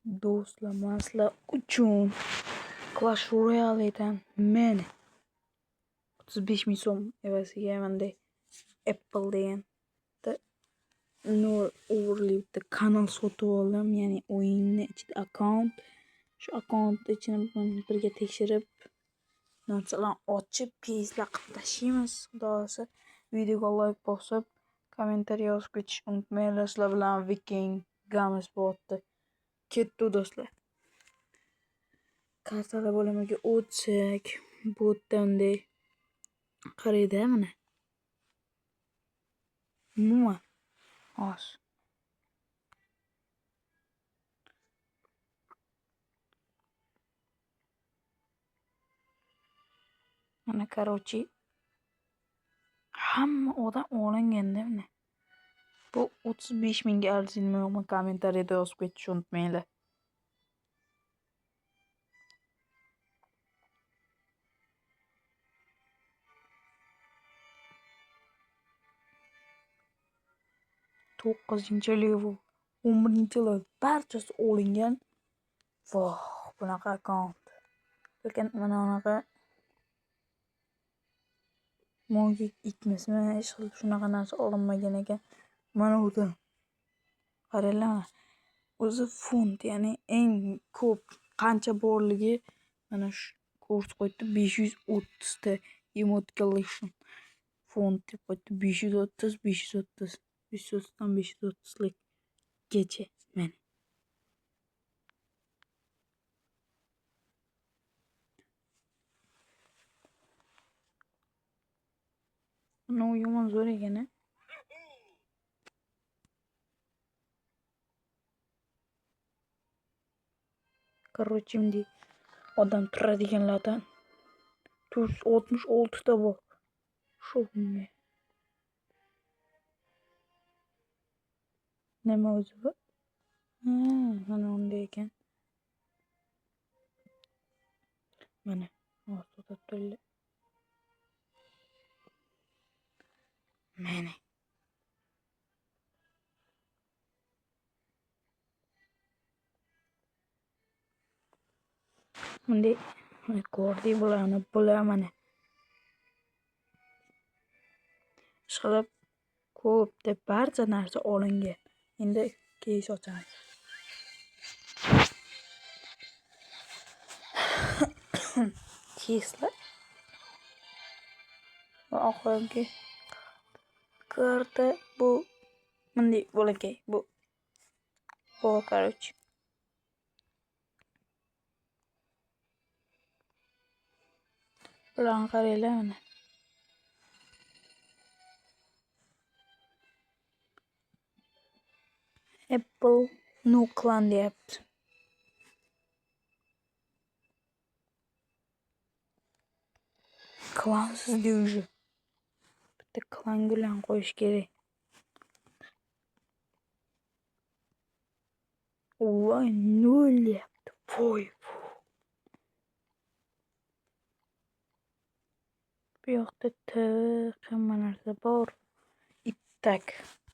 Do'stlar, man sizlar uchun Clash Royale'dan men 35 ming so'm evaziga bunday Apple degan nol o'g'irli bitta kanal sotib oldim. Ya'ni o'yinni ichida akkaunt. Shu akkaunt ichini bugun birga tekshirib, narsalarni ochib, keyslar qilib tashlaymiz. Xudo xohlasa, videoga like bosib, kommentariy yozib ketishni unutmanglar. Sizlar bilan Viking Games bo'lyapti. Ketdi do'stlar. Kartalar bo'limiga o'tsak, bu yerda bunday qaraydi mana. Umuman hozir. Mana короче hamma odam olinganda mana. Bu 35 mingga arziydimi yo'qmi kommentariyada yozib ketishni unutmanglar. To'qqizinchi level, 11-level barchasi olingan. Voh, bunaqa akkaunt. Lekin mana bunaqa Mogik itmismi, ish qilib shunaqa narsa olinmagan ekan. Mana bu qaranglar. O'zi funt, ya'ni eng ko'p qancha borligi mana shu ko'rsatib qo'yibdi 530 ta emote collection font deb qo'yibdi 530 530 530 dan 530 likgacha mana. Ну, yomon zo'r ekan a. Короче, bunday odam turadiganlardan 466 ta bor. Shu bunga. Nima o'zi bu? Ha, mana unday ekan. Mana, hozir to'xtab turinglar. Mana. Bunday ko'rdik bularni, bular mana. Ishqilib ko'p deb barcha narsa olingan. Endi keys ochamiz. Keyslar va oxirgi karta bu bunday bo'lakay bu. Bu короче. Bularni qaranglar mana. Apple no clan deyapti. Klansiz уже. Bitta klan gulan qo'yish kerak. Voy, nol deyapti. Voy. Bu yoqda TV hamma narsa bor. Ittak.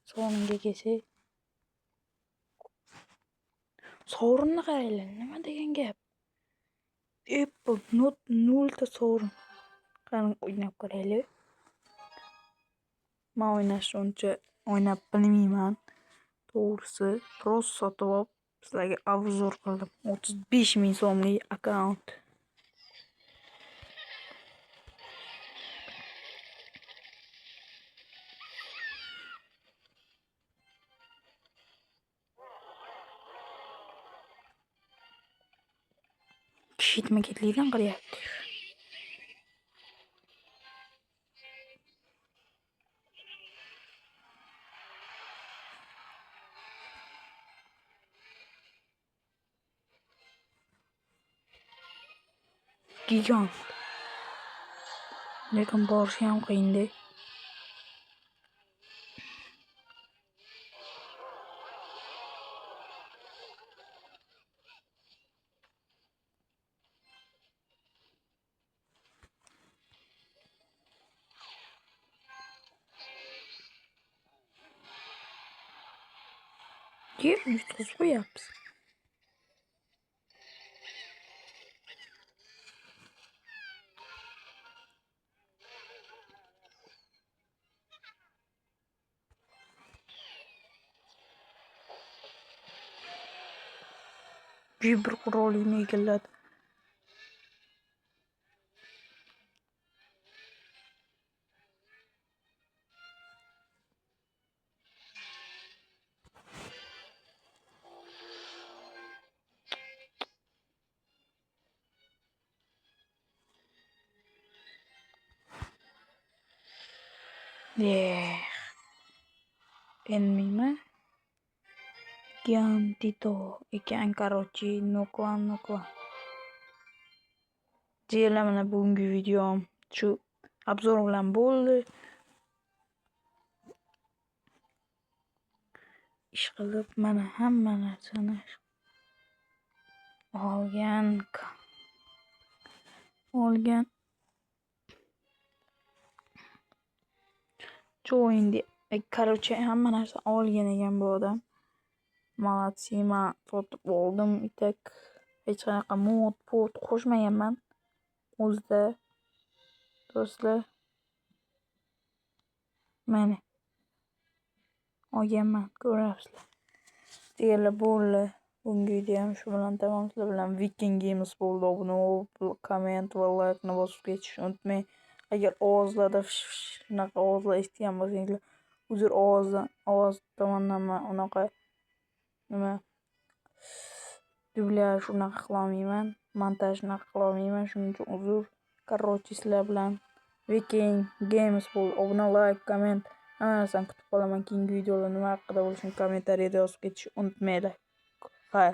Sovringa kelsak. Sovrinni qaranglar, nima degan gap? Apple Note 0 ta sovrin. Qarang, o'ynab ko'raylik. Men o'ynashni uncha o'ynab bilmayman. To'g'risi, просто sotib olib sizlarga obzor qildim. 35 ming so'mlik akkaunt. Ketma-ketlikdan qilyapti. Gigant. Lekin borishi ham qiyin-da. Yutqizib qo'yapmiz. Buyuk bir qirollikni egalladi. Eh, Enmima? Gigantito ekan, короче, no clan, no clan. Jigarlar, mana bugungi videom shu obzor bilan bo'ldi. Ish qilib, mana hamma narsani olgan olgan. Join, короче, hamma narsa olgan ekan bu odam. Молодцы, man sotib oldim. И hech qanaqa mod pod qo'shmaganman o'zida, do'stlar. Mana olganman, ko'ryapsizlar. Deganlar bo'ldi. Bugungi videom shu bilan tamom. Sizlar bilan Viking Games bo'ldi. Obuna bo'lib, komment va laykni bosib ketishni unutmang. Agar ovozlarda shunaqa ovozlar eshitgan bo'lsanglar, uzr, ovozdan, ovoz tomondan man unaqa nima dublyaj unaqa qilolmayman, montaj unaqa qilolmayman, shuning uchun uzr. Короче, sizlar bilan Viking Games bo'ldi. Obuna, layk, komment, hamma narsani kutib qolaman. Keyingi videolar nima haqida bo'lishini kommentariyada yozib ketishni unutmanglar. Xayr.